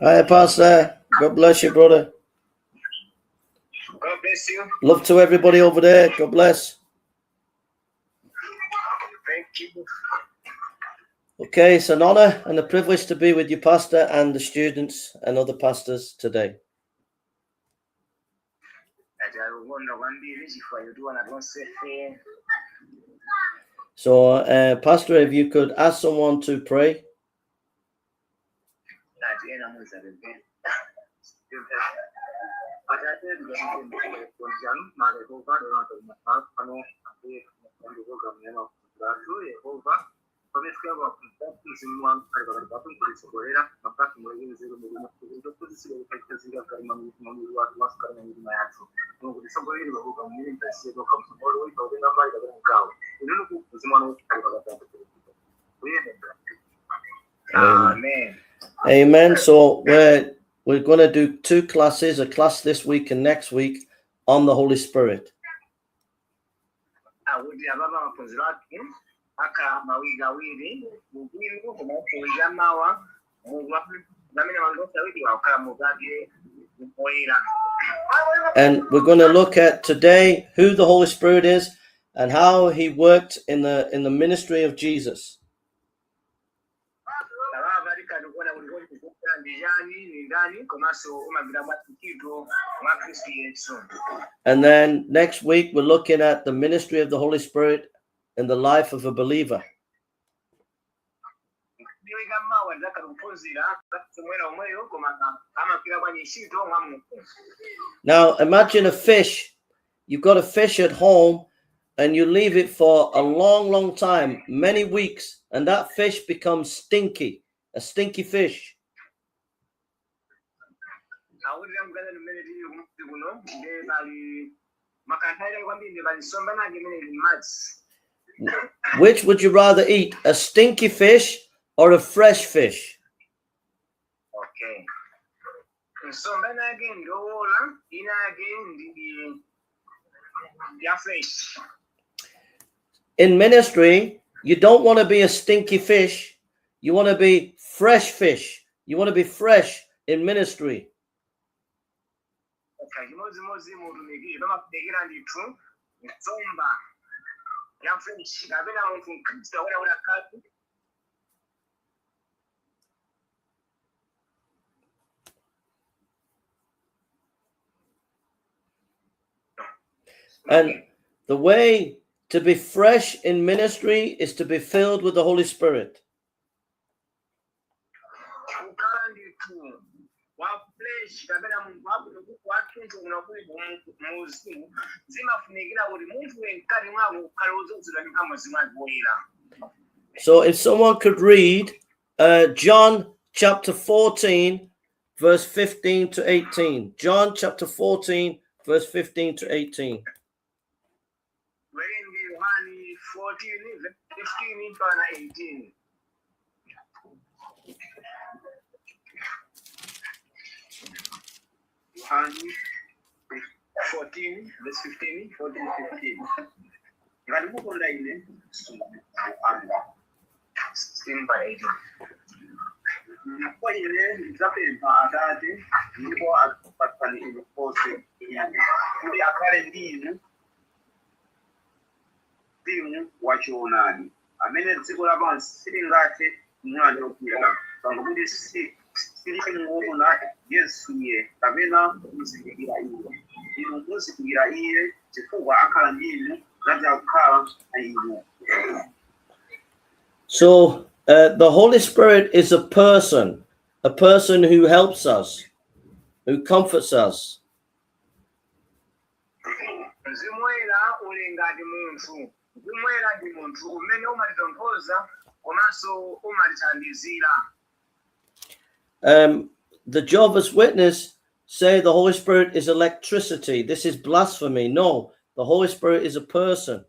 Hi, Pastor. God bless you, brother. God bless you. Love to everybody over there. God bless. Thank you. Okay, it's an honor and a privilege to be with you, Pastor, and the students and other pastors today. So, Pastor, if you could ask someone to pray. Amen. Amen. So we're going to do two classes, a class this week and next week on the Holy Spirit. And we're going to look at today who the Holy Spirit is and how he worked in the ministry of Jesus. And then next week we're looking at the ministry of the Holy Spirit in the life of a believer. Now imagine a fish. You've got a fish at home and you leave it for a long time, many weeks, and that fish becomes stinky, a stinky fish. Which would you rather eat, a stinky fish or a fresh fish? Okay. In ministry, you don't want to be a stinky fish. You want to be fresh fish. You want to be fresh in ministry. And the way to be fresh in ministry is to be filled with the Holy Spirit. So if someone could read John chapter 14, verse 15 to 18. John chapter 14, verse 15 to 18. Yohane 14, 15 to 18. Yohane 14, verse 15, 14, 15. Ngati mukonda ine, anga. 16 by 18. Kwa ine, nzapempha Atate, ndipo akupatsani inu konse ine. Kuti akhale ndinu mzimu wachoonadi amene dziko lapansi silingathe kumwandukira pakuti silibe muona Yesu ye kapena kumuzindikira iye. Inu muzindikira iye chifukwa akhala ndinu nadza kukhala inu. So the Holy Spirit is a person who helps us, who comforts us. The Jehovah's Witness say the Holy Spirit is electricity. This is blasphemy. No, the Holy Spirit is a person.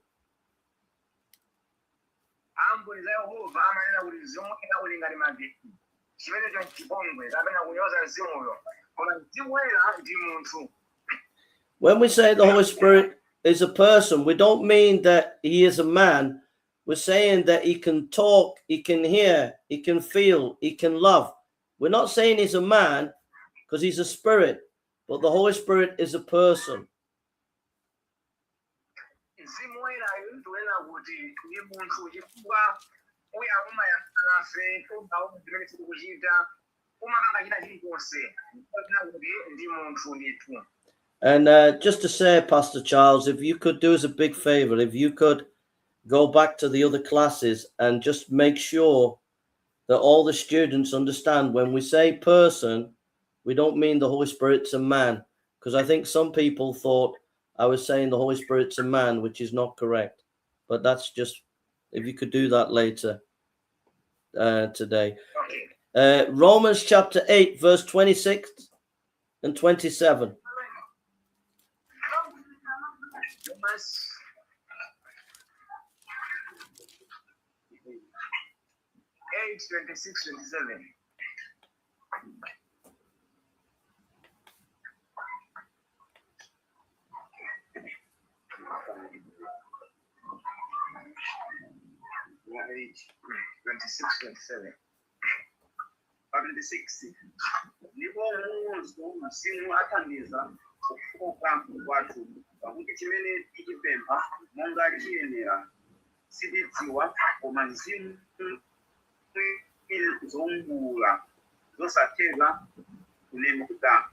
When we say the Holy Spirit is a person, we don't mean that he is a man. We're saying that he can talk, he can hear, he can feel, he can love. We're not saying he's a man because he's a spirit, but the Holy Spirit is a person. Mzimu Woyerayo ndiwena kuti ndi munthu chifukwa uya umayafe tobawo ndimene tikuchita umapanga china chilichonse kuti ndi munthu ndithu. And just to say, Pastor Charles, if you could do us a big favor, if you could go back to the other classes and just make sure that all the students understand when we say person, we don't mean the Holy Spirit's a man, because I think some people thought I was saying the Holy Spirit's a man, which is not correct. But that's just, if you could do that later today. Okay. Romans chapter 8, verse 26 and 27. Romans 8, 26, 27. Age 26, 27. 26. Ndipo Mzimu athandiza kufoka kwathu pakuti chimene tichipempha monga chiyenera sitidziwa koma Mzimu zombula zosatheka kunemuka.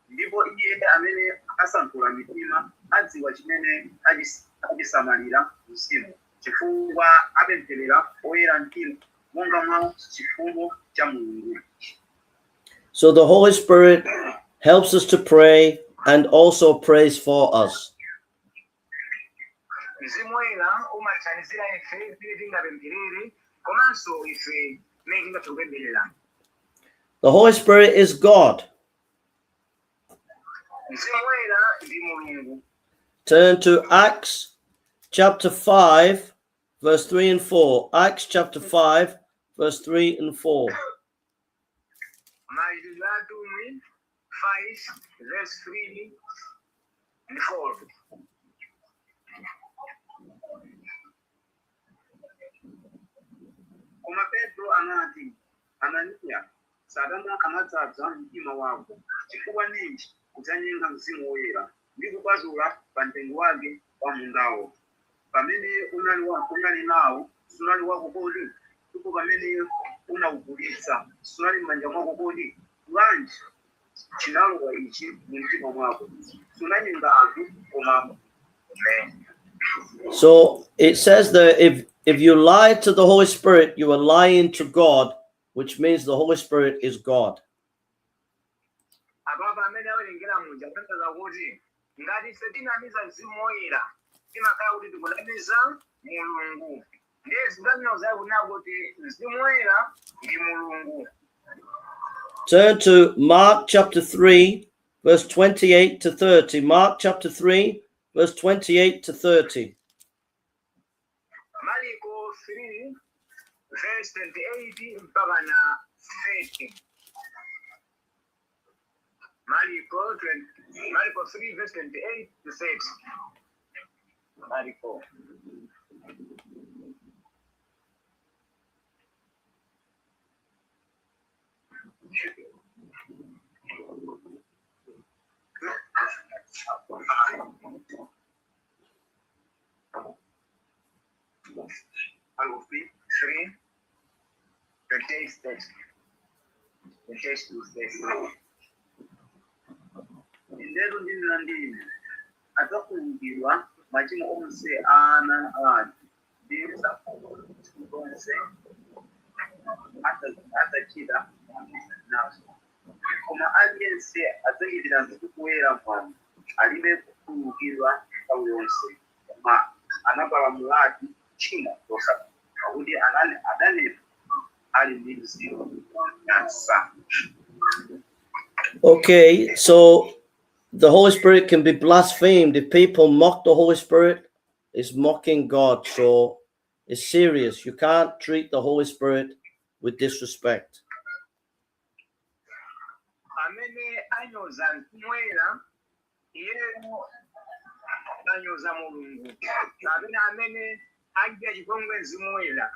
Ndipo iye amene asankhula mitima adziwa chimene achisamalira Mzimu chifukwa apempherera oyera mtima monga mwa chifungo cha Mulungu. So the Holy Spirit helps us to pray and also prays for us. Mzimu Woyera umathandizira ife kuti tingapempherere komanso ife mmene tingatipempherera. The Holy Spirit is God. Mzimu Woyera ndi Mulungu. Turn to Acts chapter 5, verse 3 and 4. Acts chapter 5, verse 3 and 4. Machitidwe 5, verse 3 and 4. Koma Petro anati, Ananiya, Satana anadzaza mtima wako, chifukwa ninji kudzanyenga Mzimu Woyera ndi kupatula pa mtengo wake wa mundawo. Pamene unali nawo, sunali wako kodi, ndipo pamene unawugulitsa, sunali m'manja mwako kodi, bwanji chinalowa ichi mu mtima mwako, sunanyenga anthu koma. So it says that if you lie to the Holy Spirit, you are lying to God, which means the Holy Spirit is God. Ababa amene awerengera munja kupeza kuti ngati ife tinamiza Mzimu Woyera timakhala kuti tikunamiza Mulungu. Ndiye zinganyoza kunako kuti Mzimu Woyera ndi Mulungu. Turn to Mark chapter 3, verse 28 to 30. Mark chapter 3, verse 28 to 30. Marko 3, verse 28 mpaka na 30. Marko 3, verse 28 to 30. Marko. I will be 3, 28 steps. 28 steps. Indero ndinandini adzakumbirwa machimo onse ana ati ndisa onse atachita nazo koma aliyense adzachitira kuwera kwanu alibe kukhululukidwa nthawi yonse koma anapalamuladi tchimo losatha pakuti adanepa ali ndi mzimu wanyansa. Okay, so the Holy Spirit can be blasphemed. If people mock the Holy Spirit, it's mocking God. So it's serious. You can't treat the Holy Spirit with disrespect. Amene anyoza kumwera yero anyoza Mulungu. Amene agya chipongwe Mzimu Woyera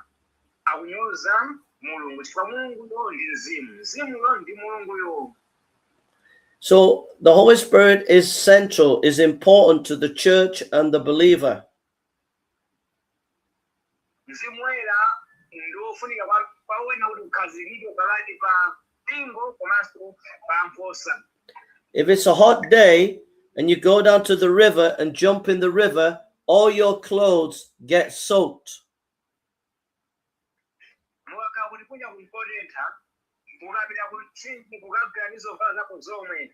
akunyoza mulungu chifukwa mulunguyo ndi mzimu mzimuyo ndi mulunguyo. So the Holy Spirit is central, is important to the church and the believer. Mzimu woyera ndofunika pawena kuti ukhazikike pakati pa mpingo komanso pa nkhosa. If it's a hot day and you go down to the river and jump in the river, all your clothes get soaked. Mwaka kuti kunya kumpotentha ukapita kutsinzi kukagwira nizovala zako zomwe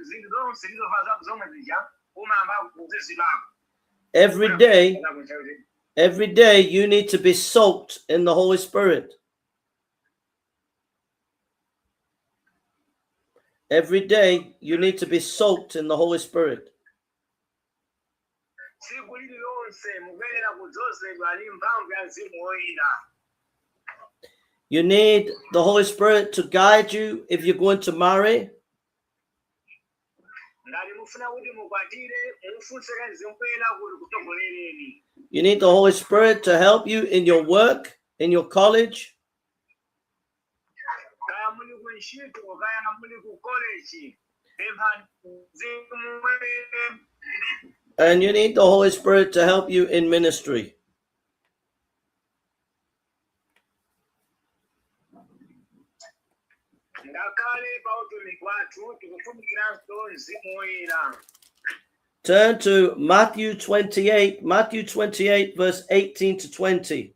zinthu zonse nizovala zako zomwe zija umamba kuzizilako. Every day you need to be soaked in the Holy Spirit. Every day you need to be soaked in the Holy Spirit. You need the Holy Spirit to guide you if you're going to marry. You need the Holy Spirit to help you in your work, in your college. And you need the Holy Spirit to help you in ministry. Turn to Matthew 28, verse 18 to 20.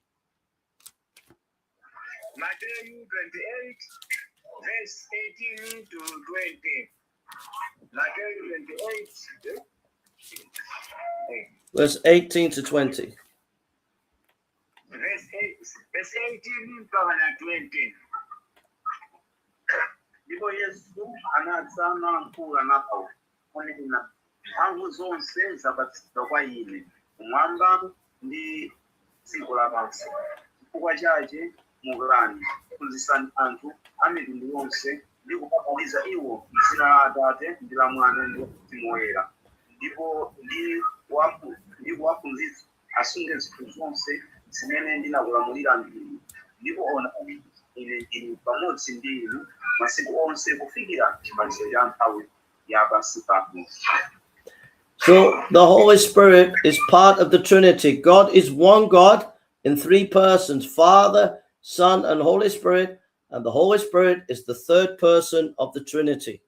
Matthew 28, verse 18 to 20. Matthew 28, verse 18 to 20. Verse 18 to 20. Ndipo Yesu anadzama mkulu napo onena mphamvu zonse zapatsidwa kwa ine kumwamba ndi dziko lapansi. Chifukwa chake mukalani phunzitsani anthu a mitundu yonse ndi kuwabatiza iwo m'dzina la Atate ndi la Mwana ndi Mzimu Woyera ndipo ndi kuwaphunzitsa asunge zinthu zonse zimene ndinakulamulirani ndipo onani ine ndili pamodzi ndi inu masiku onse kufikira chimalizo cha nthawi ya pansi pano. So the Holy Spirit is part of the Trinity. God is one God in three persons, Father, Son, and Holy Spirit, and the Holy Spirit is the third person of the Trinity.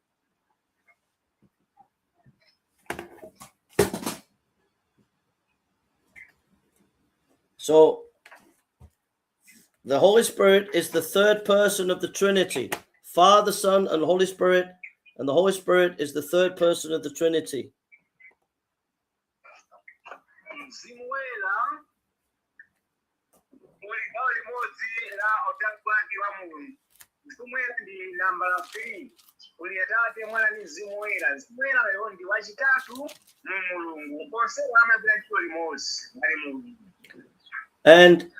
So the Holy Spirit is the third person of the Trinity, Father, Son, and Holy Spirit, and the Holy Spirit is the third person of the Trinity. And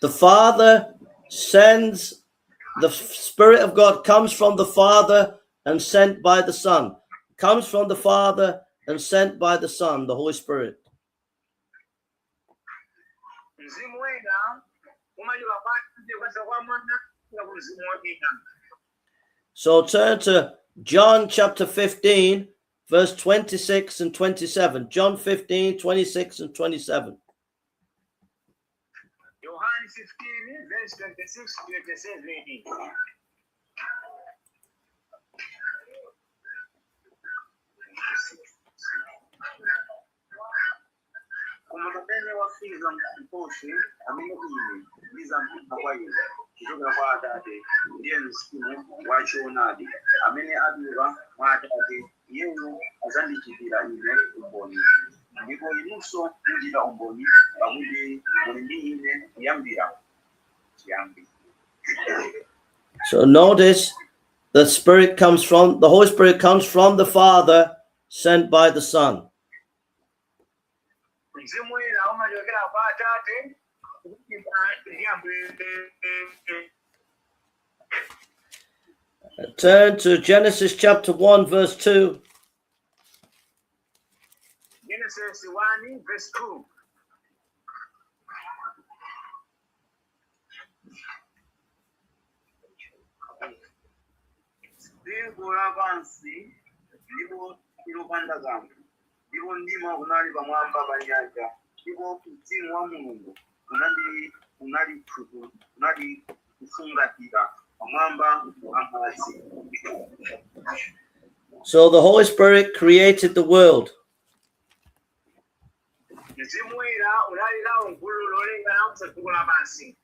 the Father sends, the Spirit of God comes from the Father and sent by the Son. Comes from the Father and sent by the Son, the Holy Spirit. So turn to John chapter 15, verse 26 and 27. John 15, 26 and 27. Yohane 15, verse 26 to 27. Koma pamene wafika mposhi amene ine ndizampha kwa ine kuchokera kwa Atate ndiye mzimu wachoonadi amene atuluka mwa Atate iyeyo adzandichitira ine umboni ndipo inunso muchita umboni pakuti muli ndi ine kuyambira chiyambi. So notice the Holy Spirit comes from the Father, sent by the Son. Turn to Genesis chapter 1, verse 2. Genesis 1, verse 2. dziko lapansi ndipo ilopanda kanthu, ndipo mdima unali pamwamba pa nyanja, ndipo mzimu wa Mulungu unali kufungatira pamwamba pa madzi. So the Holy Spirit created the world. Mzimu Woyera unali nawo mgulu lolenga nakusa dziko lapansi.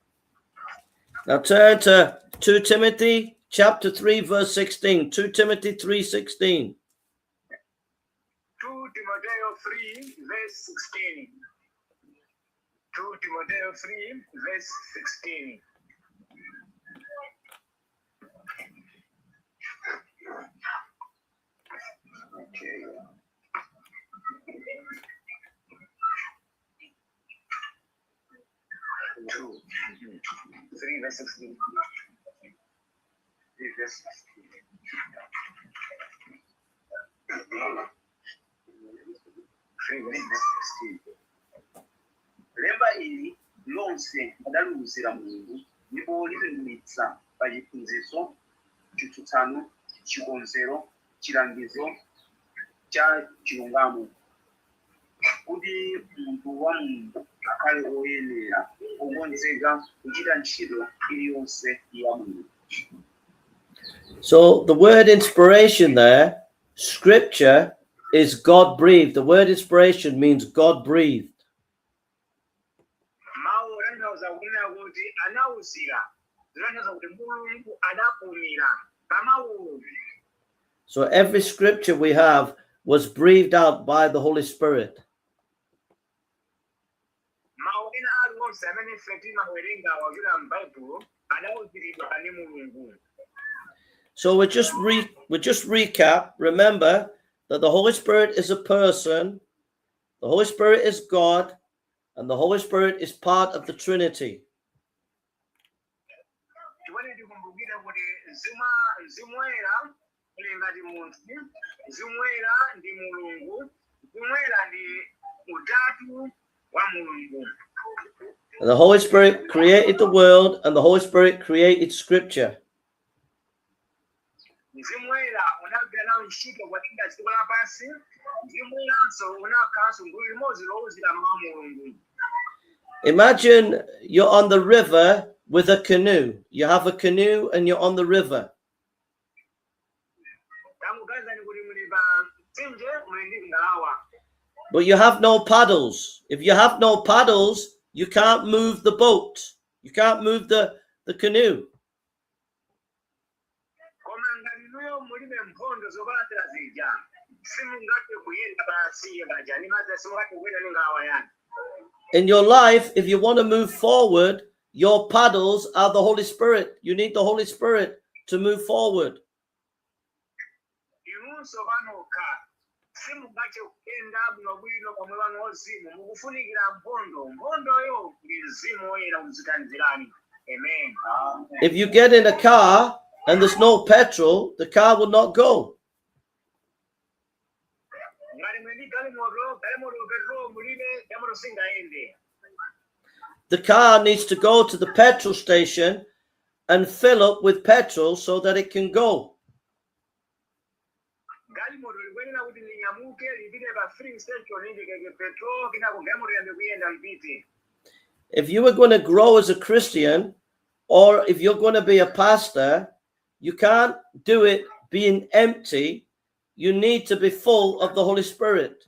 Now turn to 2 Timothy chapter 3 verse 16. 2 Timothy 3:16. 2 Timothy 3 verse 16. 2 Timothy 3 verse 16. Okay. 2, 3 verse 16. 3 verse 16. 3 verse 16. Lemba ili lonse adaluzira Mulungu ndipo lipendumitsa pa chiphunzitso, chitsutsano, chikonzero, chilangizo cha chilungamo, kuti munthu wa Mulungu akhale oyenera okonzeka kuchita ntchito iliyonse ya Mulungu. So the word inspiration there, scripture, is God breathed. The word inspiration means God breathed. Mawu anawuza kunena kuti anawuzira, anawuza kuti Mulungu adapumira pamawu. So every scripture we have was breathed out by the Holy Spirit. Mawu ena aliwonse amene ife timawerenga wachokera m'Baibulo anawuziridwa ndi Mulungu. So we just recap. Remember that the Holy Spirit is a person, the Holy Spirit is God, and the Holy Spirit is part of the Trinity. And the Holy Spirit created the world, and the Holy Spirit created Scripture. Imagine you're on the river with a canoe. You have a canoe and you're on the river. But you have no paddles. If you have no paddles, you can't move the boat. You can't move the canoe. In your life, if you want to move forward, your paddles are the Holy Spirit. You need the Holy Spirit to move forward. If you get in a car and there's no petrol, the car will not go. The car needs to go to the petrol station and fill up with petrol so that it can go. If you are going to grow as a Christian, or if you're going to be a pastor, you can't do it being empty. You need to be full of the Holy Spirit.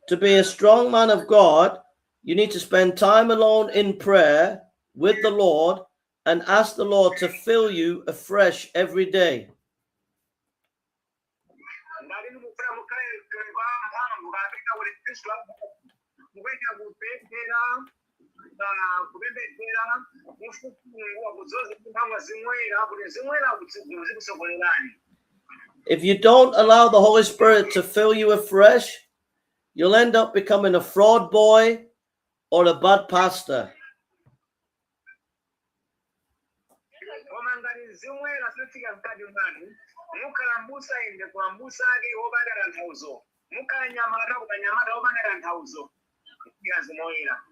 To be a strong man of God, you need to spend time alone in prayer with the Lord and ask the Lord to fill you afresh every day. If you don't allow the Holy Spirit to fill you afresh, you'll end up becoming a fraud boy or a bad pastor. mukhala mbusa inde kwa mbusa ake wopanda nthauzo mukhala nyamata kwa nyamata wopanda nthauzo yazimoyera.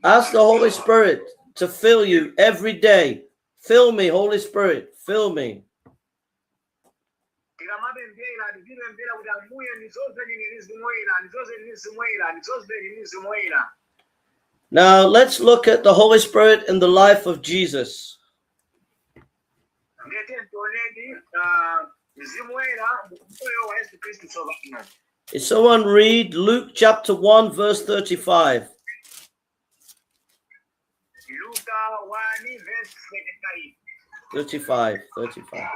Ask the Holy Spirit to fill you every day. Fill me, Holy Spirit, fill me. Now let's look at the Holy Spirit in the life of Jesus. If someone read Luke chapter 1 verse 35. Luke 1 verse 35.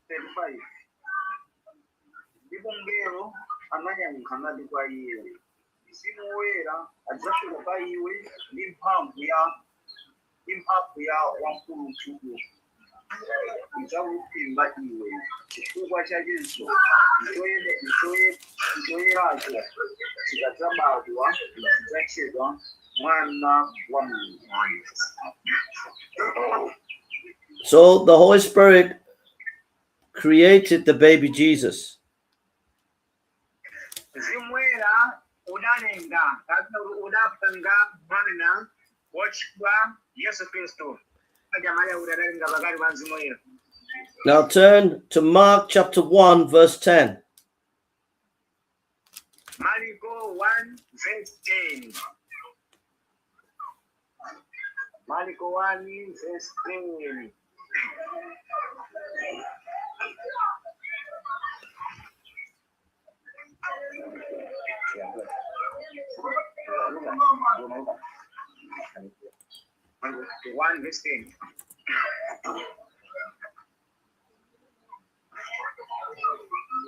35. Ndipo ngelo ananyamuka nati kwa iye, Mzimu Woyera adzafika pa iwe ndi mphamvu ya wamkulu mkulu. Idzakupimba iwe chifukwa chachinso choyeracho chikadzabadwa chidzatchedwa mwana wa Munthu. So the Holy Spirit created the baby Jesus. Zimwera udalenga kapena udapanga mwana wachibwa Yesu Kristo. Now turn to Mark chapter 1 verse 10. Marko 1 verse 10. Marko 1 verse 10. One verse 10.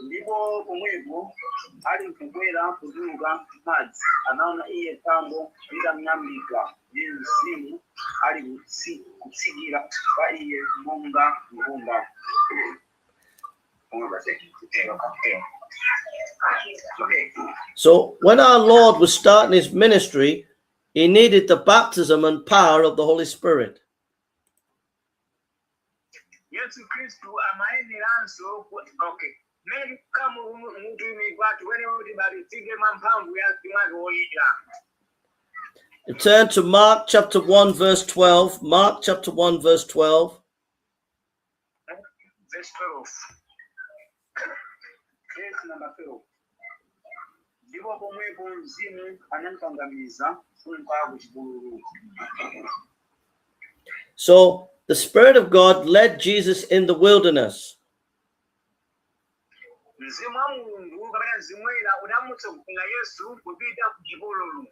Ndipo pomwepo ali mkubwera kutuluka madzi anaona iye tambo litamnyambika ndi mzimu ali kutsikira pa iye monga mvumba. So when our Lord was starting his ministry, he needed the baptism and power of the Holy Spirit. Turn to Mark chapter 1 verse 12. Mark chapter 1 verse 12. Verse 12. Verse number 12. Ndipo pomwepo mzimu anamkangamiza funka kuchipululu. So the Spirit of God led Jesus in the wilderness. Mzimu wa Mulungu kapena mzimuera udamutsogoza Yesu kupita kuchipululu.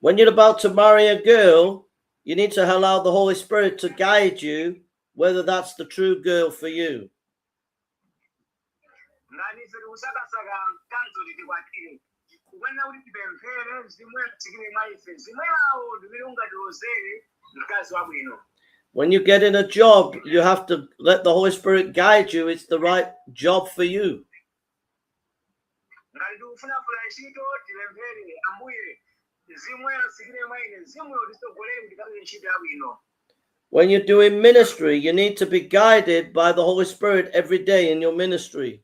When you're about to marry a girl, you need to allow the Holy Spirit to guide you whether that's the true girl for you. When you get in a job, you have to let the Holy Spirit guide you. It's the right job for you. When you're doing ministry, you need to be guided by the Holy Spirit every day in your ministry.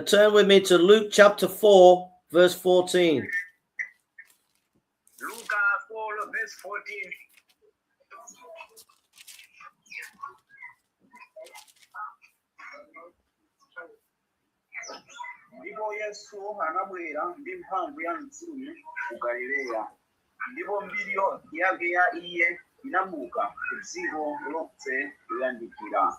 Turn with me to Luke chapter 4, verse 14. Luke 4, verse 14. Ndipo Yesu anabwera ndi mphamvu ya Mzimu ku Galileya, ndipo mbiri yake ya Iye inamuka dziko lonse loyandikira.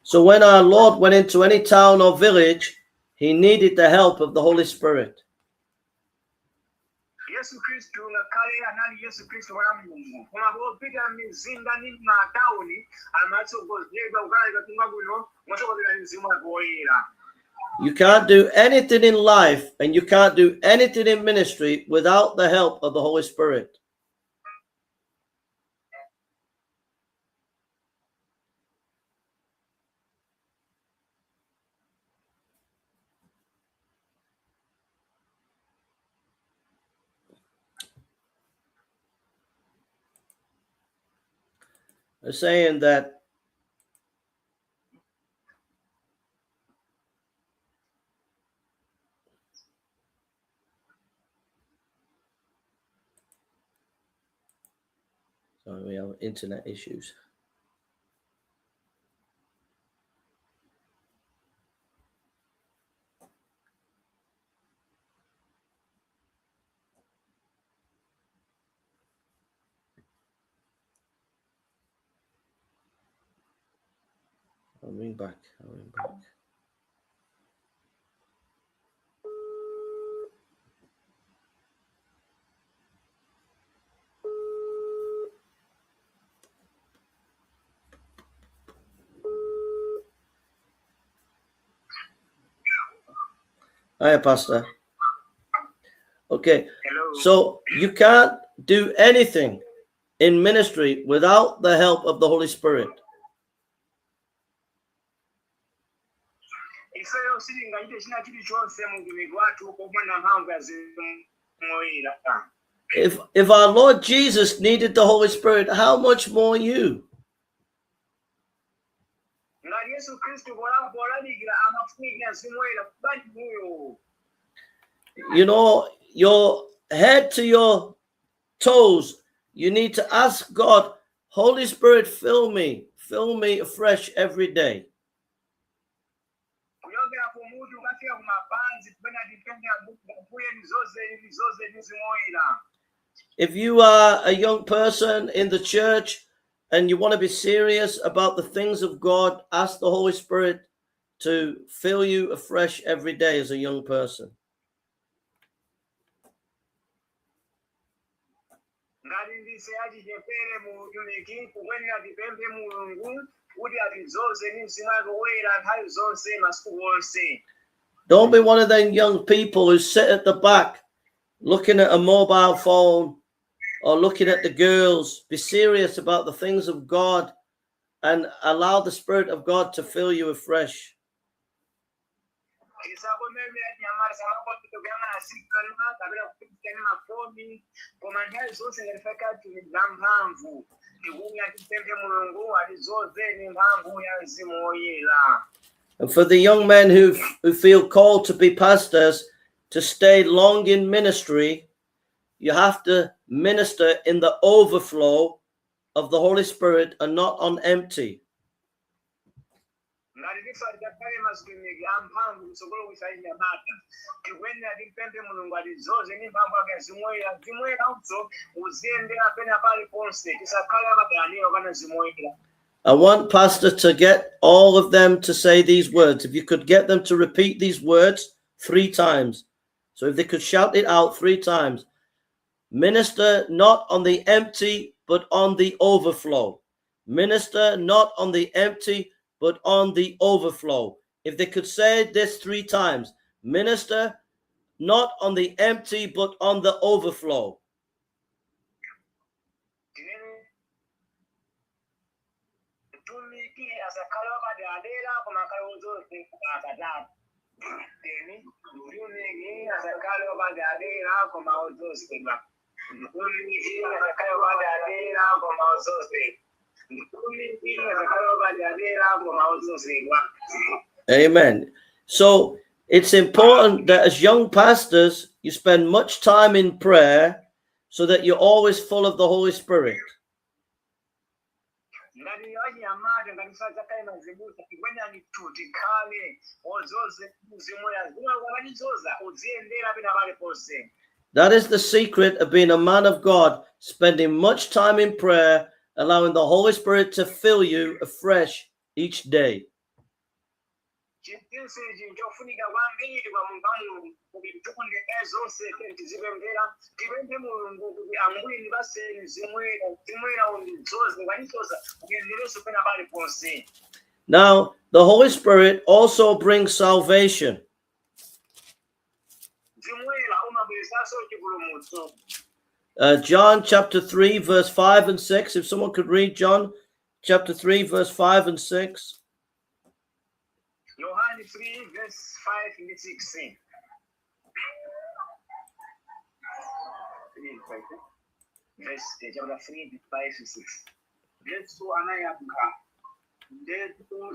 So when our Lord went into any town or village, he needed the help of the Holy Spirit. Yesu Kristu ngakhale anali Yesu Kristu wa Mulungu, koma popita mizinda ndi matauni amatsogozedwa kukalaika kunga kuno motsogozedwa ndi Mzimu Woyera. You can't do anything in life and you can't do anything in ministry without the help of the Holy Spirit. They're saying that sorry, we have internet issues. I'll ring back. Hi, Pastor. Okay, Hello. so you can't do anything in ministry without the help of the Holy Spirit. Ifeyo silingaite china chilichonse mu mtumiki wathu popanda mphamvu ya Mzimu Woyera. If our Lord Jesus needed the Holy Spirit, how much more you? Ngati Yesu Kristu polalikira amafunikira Mzimu Woyera kubali muyo. You know, your head to your toes, you need to ask God, Holy Spirit, fill me afresh every day. Kuyongera kumutu ukafika kumapanzi kupena dipenda mbuye nizoze Mzimu Woyera. If you are a young person in the church and you want to be serious about the things of God, ask the Holy Spirit to fill you afresh every day as a young person. Ngati ndise achichepere mu utumiki kukwenera tipemphe Mulungu kuti atizoze ndi Mzimu wake Woyera nthawi zonse masiku onse. Don't be one of them young people who sit at the back looking at a mobile phone or looking at the girls. Be serious about the things of God and allow the Spirit of God to fill you afresh. And for the young men who feel called to be pastors, to stay long in ministry, you have to minister in the overflow of the Holy Spirit and not on empty. I want Pastor to get all of them to say these words. If you could get them to repeat these words 3 times. So if they could shout it out 3 times. Minister not on the empty, but on the overflow. Minister not on the empty, but on the overflow. If they could say this 3 times. Minister not on the empty, but on the overflow. Amen. So it's important that as young pastors, you spend much time in prayer so that you're always full of the Holy Spirit. That is the secret of being a man of God, spending much time in prayer, allowing the Holy Spirit to fill you afresh each day. Now, the Holy Spirit also brings salvation. John chapter 3, verse 5 and 6. If someone could read John chapter 3, verse 5 and 6. Yohane 3, verse 5 and 6. Verse chapter 3, 5 and 6. Yesu anayankha, ndetu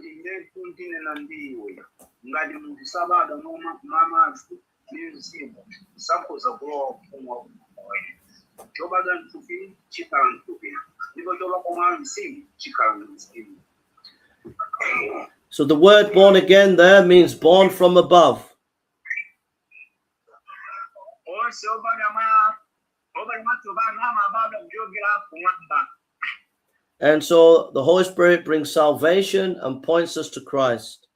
ndinena ndiwe, ngati munthu sabadwa mwa madzi ndi mzimu sakhoza kulowa ufumu wa Mulungu. Chobadwa m'thupi chikhala m'thupi, ndipo chobadwa mwa mzimu chikhala mzimu. So the word born again there means born from above. And so the Holy Spirit brings salvation and points us to Christ.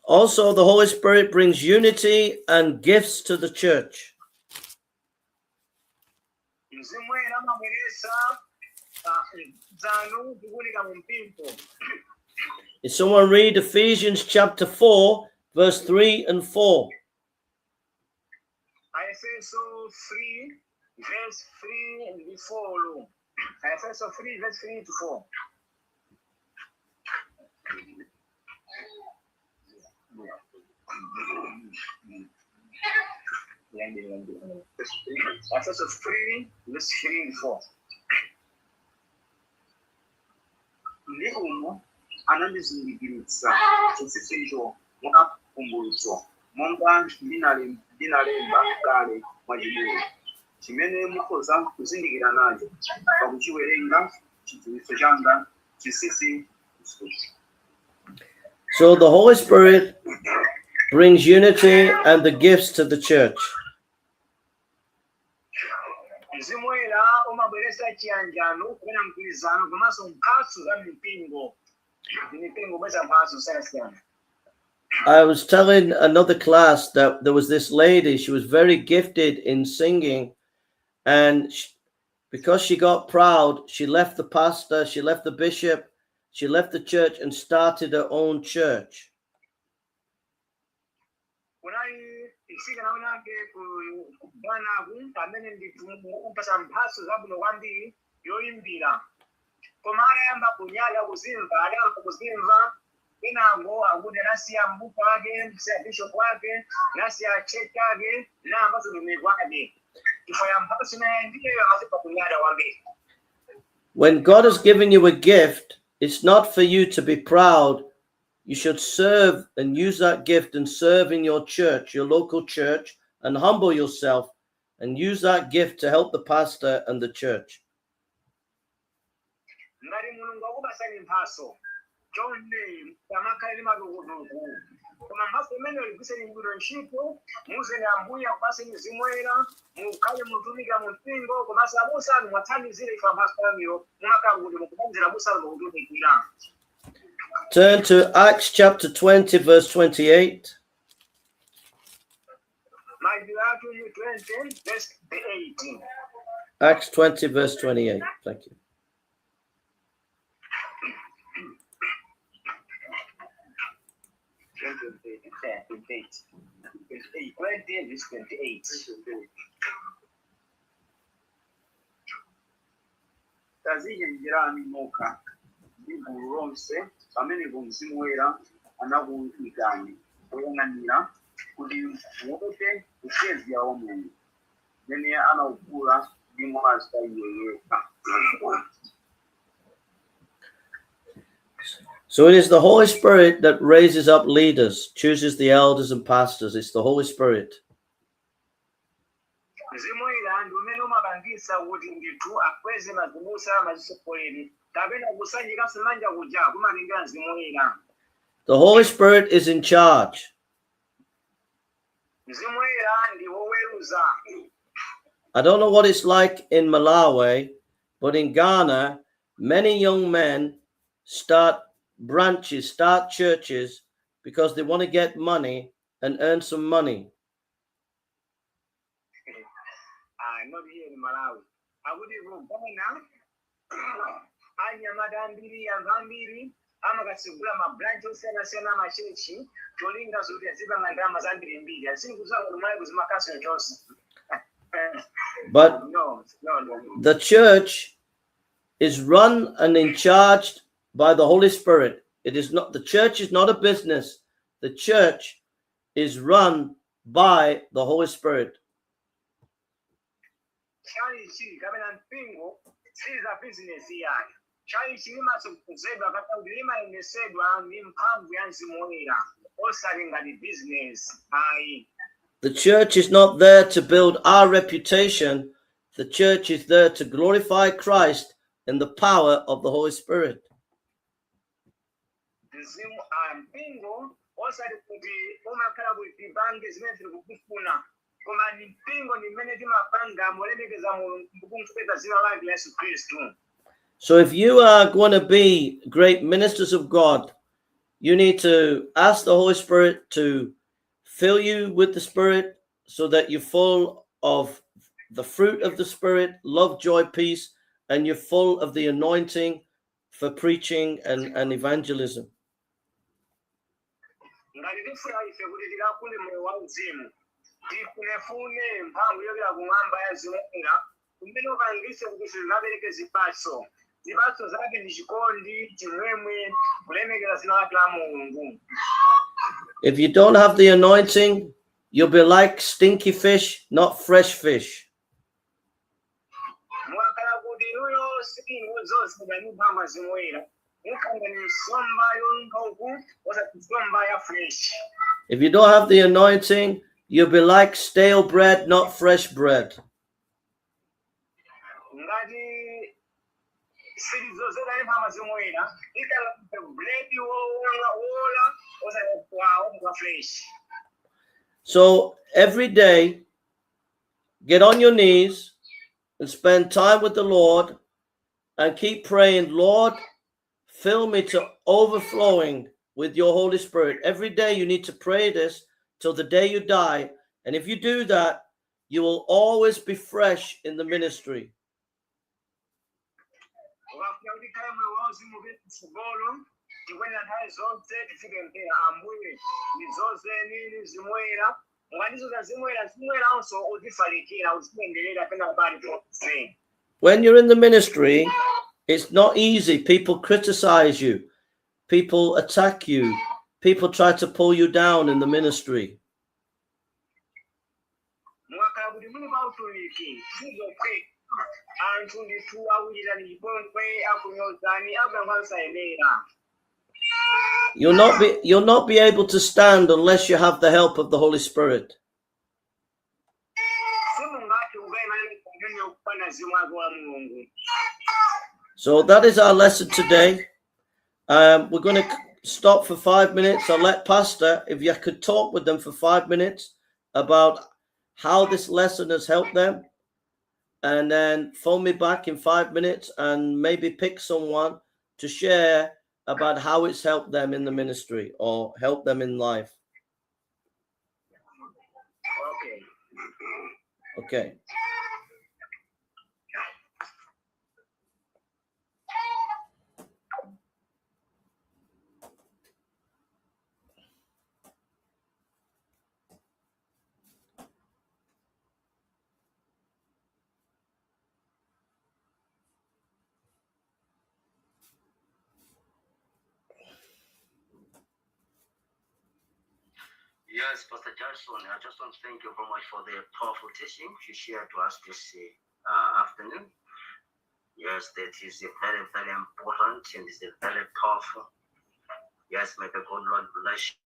Also, the Holy Spirit brings unity and gifts to the church. If someone read Ephesians chapter 4, verse 3 and 4. Aefeso 3, verse 3 and 4. Aefeso 3, verse 3 to 4. Aefeso 3, verse 3 and 4. Ndi umo anandizindikiritsa chitsitsinjo mwakakumbutso monga ndinalemba kale Machitidwe, chimene mukhoza kuzindikira nacho pakuchiwerenga chidziwitso changa chisisi. So the Holy Spirit brings unity and the gifts to the church. I was telling another class that there was this lady, she was very gifted in singing, and because she got proud, she left the pastor, she left the bishop, she left the church and started her own church. When God has given you a gift, it's not for you to be proud. You should serve and use that gift and serve in your church, your local church, and humble yourself and use that gift to help the pastor and the church. Turn to Acts chapter 20, verse 28. Acts 20, verse 28. Thank you. Taziyenjerani moka bigulu lonse pamene Mzimu Woyera anakuikani kuyang'anira kuti muope kusezi yawo Mulungu mene anaukula ndi mwazi pa Iye yekha. So it is the Holy Spirit that raises up leaders, chooses the elders and pastors. It's the Holy Spirit. The Holy Spirit is in charge. I don't know what it's like in Malawi, but in Ghana, many young men start branches, start churches because they want to get money and earn some money. Not here in Malawi. I would even go now. I am Madame Biri and Vambiri. I'm a Gasugula, my branch, Sena, my church, Jolinda, Zuba, and Grandma's Andri and Biri. I think it was my cousin Johnson. But no. The church is run and in charge by the Holy Spirit. It is not, the church is not a business. The church is run by the Holy Spirit. chalichi kapena mpingo siza business yake chalichi limatsogozedwa kapena kuti limayenesedwa ndi mphamvu ya Mzimu Woyera osati ngati business ayi. The church is not there to build our reputation. The church is there to glorify Christ in the power of the Holy Spirit. Mzimu mpingo osati kuti umakhala kuti bange zimene zili kukufuna koma ni mpingo ni mmene timapanga molemekeza Mulungu kumupeza dzina lake Yesu Khristu. So if you are going to be great ministers of God, you need to ask the Holy Spirit to fill you with the Spirit so that you're full of the fruit of the Spirit, love, joy, peace, and you're full of the anointing for preaching and evangelism. Ngati tifuna ife kuti tikakule moyo wa uzimu, tifunefune mphamvu yochokera kumwamba ya Mzimu Woyera, kumene ukangise kuti zinabereke zipatso. Zipatso zake ndi chikondi, chimwemwe, kulemekeza dzina lake la Mulungu. If you don't have the anointing, you'll be like stinky fish, not fresh fish. If you don't have the anointing, you'll be like stale bread, not fresh bread. So every day, get on your knees and spend time with the Lord and keep praying, Lord, fill me to overflowing with your Holy Spirit. Every day you need to pray this till the day you die. And if you do that, you will always be fresh in the ministry. When you're in the ministry, it's not easy. People criticize you. People attack you. People try to pull you down in the ministry. You'll not be able to stand unless you have the help of the Holy Spirit. So that is our lesson today. We're going to stop for 5 minutes. I'll let Pastor, if you could talk with them for 5 minutes about how this lesson has helped them, and then phone me back in 5 minutes and maybe pick someone to share about how it's helped them in the ministry or helped them in life. Okay. Yes, Pastor Johnson, I just want to thank you very much for the powerful teaching you shared to us this afternoon. Yes, that is very, very important and is very powerful. Yes, may the good Lord bless you.